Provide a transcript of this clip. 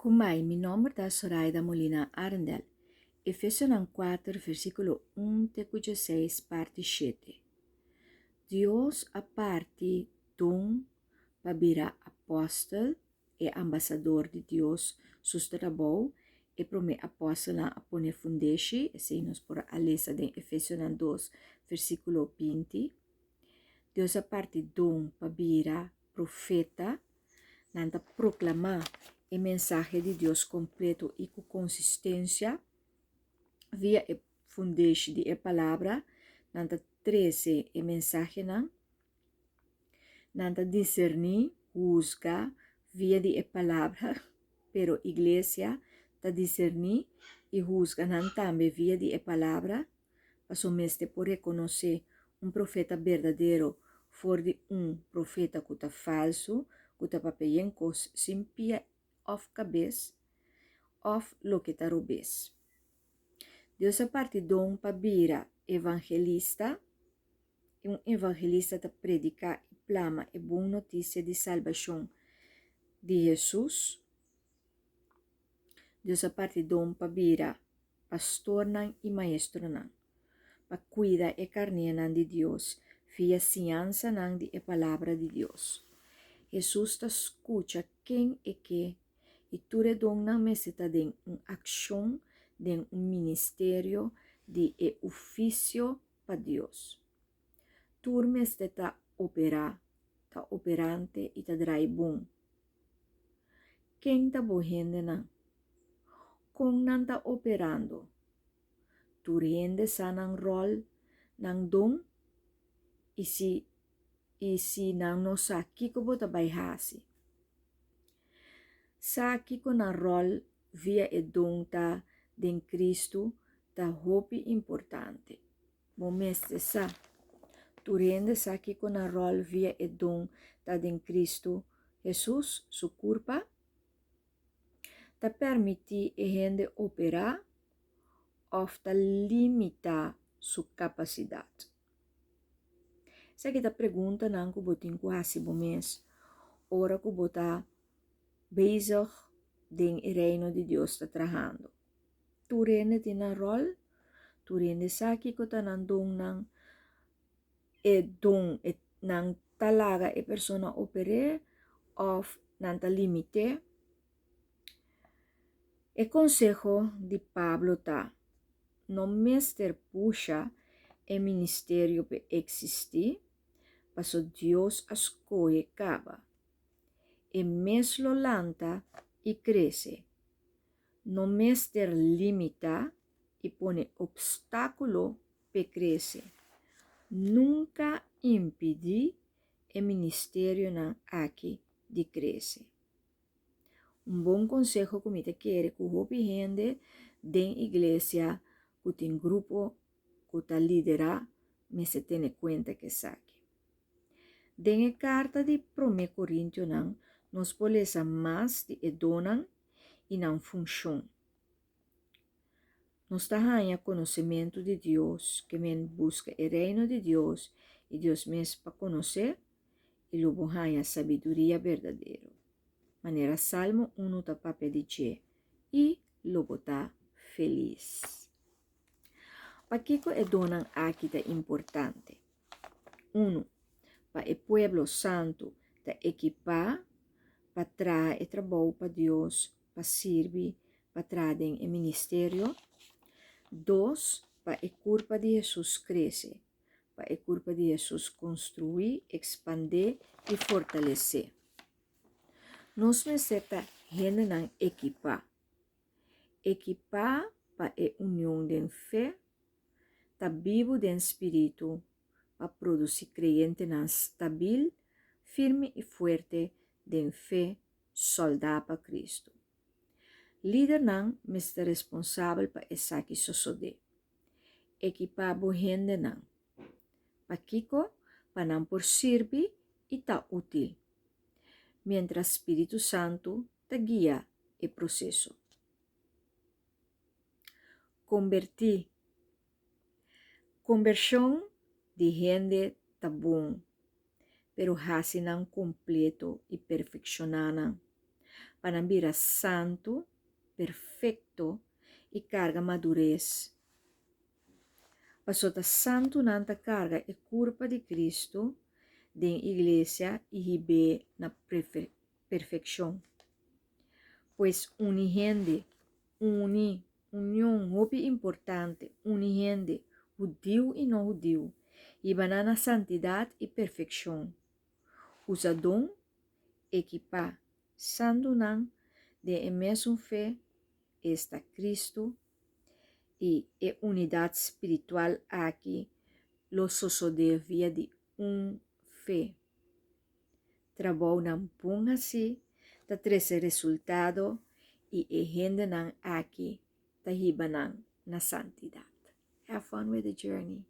Kumai, mi nomber ta Soraida Molina Arendel. Efesionan 4, versíkulo 1 te ku 16, parti 7. Dios a parti don pa bira apòstel, e ambasador di Dios su trabou. E promé apòstelnan a pone fundeshi, esei nos por a lesa den Efesionan 2, versíkulo 20. Dios a parti don pa bira profeta. Nan ta proklamá e mensahe di Dios kompleto i ku konsistensia via e fundeshi di e palabra. Nan ta trese e mensahenan. Nan ta diserní, husga via di e palabra, pero iglesia ta diserní i husga nan tambe via di e palabra, paso mester por rekonosé un profeta berdadero for di un profeta ku ta falsu, ku ta papia yen kos sin pia òf kabes, òf loke ta robes. Dios a parti don pa bira evangelista. Un evangelista ta prediká i plama e bon notisia di salbashon di Hesus. Dios a parti don pa bira pastornan i maestronan, pa kuida e karnénan di Dios via siñansanan di e Palabra di Dios. Hesus ta skucha ken e ke i tur e donnan mester ta den un akshon den un ministerio di e ufisio pa Dios. Tur mester ta operá, ta operante i ta drai bon. Ken ta bo hendenan? Kon nan ta operando? Tur hende sa nan ròl, nan don? I si i si nan no sa kiko bo ta bai hasi? Sa kiko nan ròl via e don ta den Kristu ta hopi importante. Bo mester sa. Tur hende sa kiko nan ròl via e don ta den Kristu Hesus, su kurpa. Ta permití e hende operá òf ta limitá su kapasidat? Esaki ta preguntanan ku bo tin ku hasi bo mes ora ku bo ta bezig den e Reino di Dios ta trahando. Tur hende tin nan ròl, tur hende sa kiko ta nan donnan, e don e nan ta laga e persona oper'é òf nan ta limit'é. E konseho di Pablo ta, No mester pusha e ministerio p'e eksistí, paso Dios a skohe kaba. E mes lo lanta i krese. No mester limitá i pone opstákulo p'e krese. Nunka impidí e ministerionan aki di krese. Un bon konseho ku mi ta kere ku hopi hende den iglesia ku tin grupo ku ta liderá mester tene kuenta ku esaki. Den e karta di Promé Korintionan nos por lesa mas di e donnan i nan funshon. Nos ta haña konosementu di Dios ke men buska e Reino di Dios i Dios mes pa konosé i lo bo haña sabiduria berdadero, manera Salmo unu ta papia di dje, i lo bo ta felis. Pakiko e donnan aki ta importante? Unu, pa e pueblo santu ta ekipá pa traha e trabou pa Dios, pa sirbi, pa traha den e ministerio. Dos, pa e kurpa di Hesus krese, pa e kurpa di Hesus konstruí, ekspandé i fortalesé. Nos mester ta hendenan ekipá. Ekipá pa e union den fe, ta bibu den spiritu pa produsí kreyentenan stabil, firme i fuerte den fe, sòldá pa Kristu. Lidernan mester responsabel pa esaki sosodé. Ekipá bo hendenan. Pakiko? Pa nan por sirbi i ta útil, miéntras spiritu santu ta guia e proseso. Kombertí. Kombershon di hende ta bon, pero hasi nan kompleto i perfekshoná nan. pa nan bira santu, perfekto i karga madures. Paso ta santunan ta karga e kurpa di Kristu den iglesia i hib'é na perfekshon. Pues uni hende, uni, union hopi importante, uni hende, hudiu i no hudiu, hiba nan na santidat i perfekshon. Usa don, ekipá santunan den e mesun fe, esta Kristu, i e unidat spiritual aki lo sosodé via di un fe. Trabounan bon hasí ta trese resultado i e hendenan aki ta hiba nan na santidat. Have fun with the journey.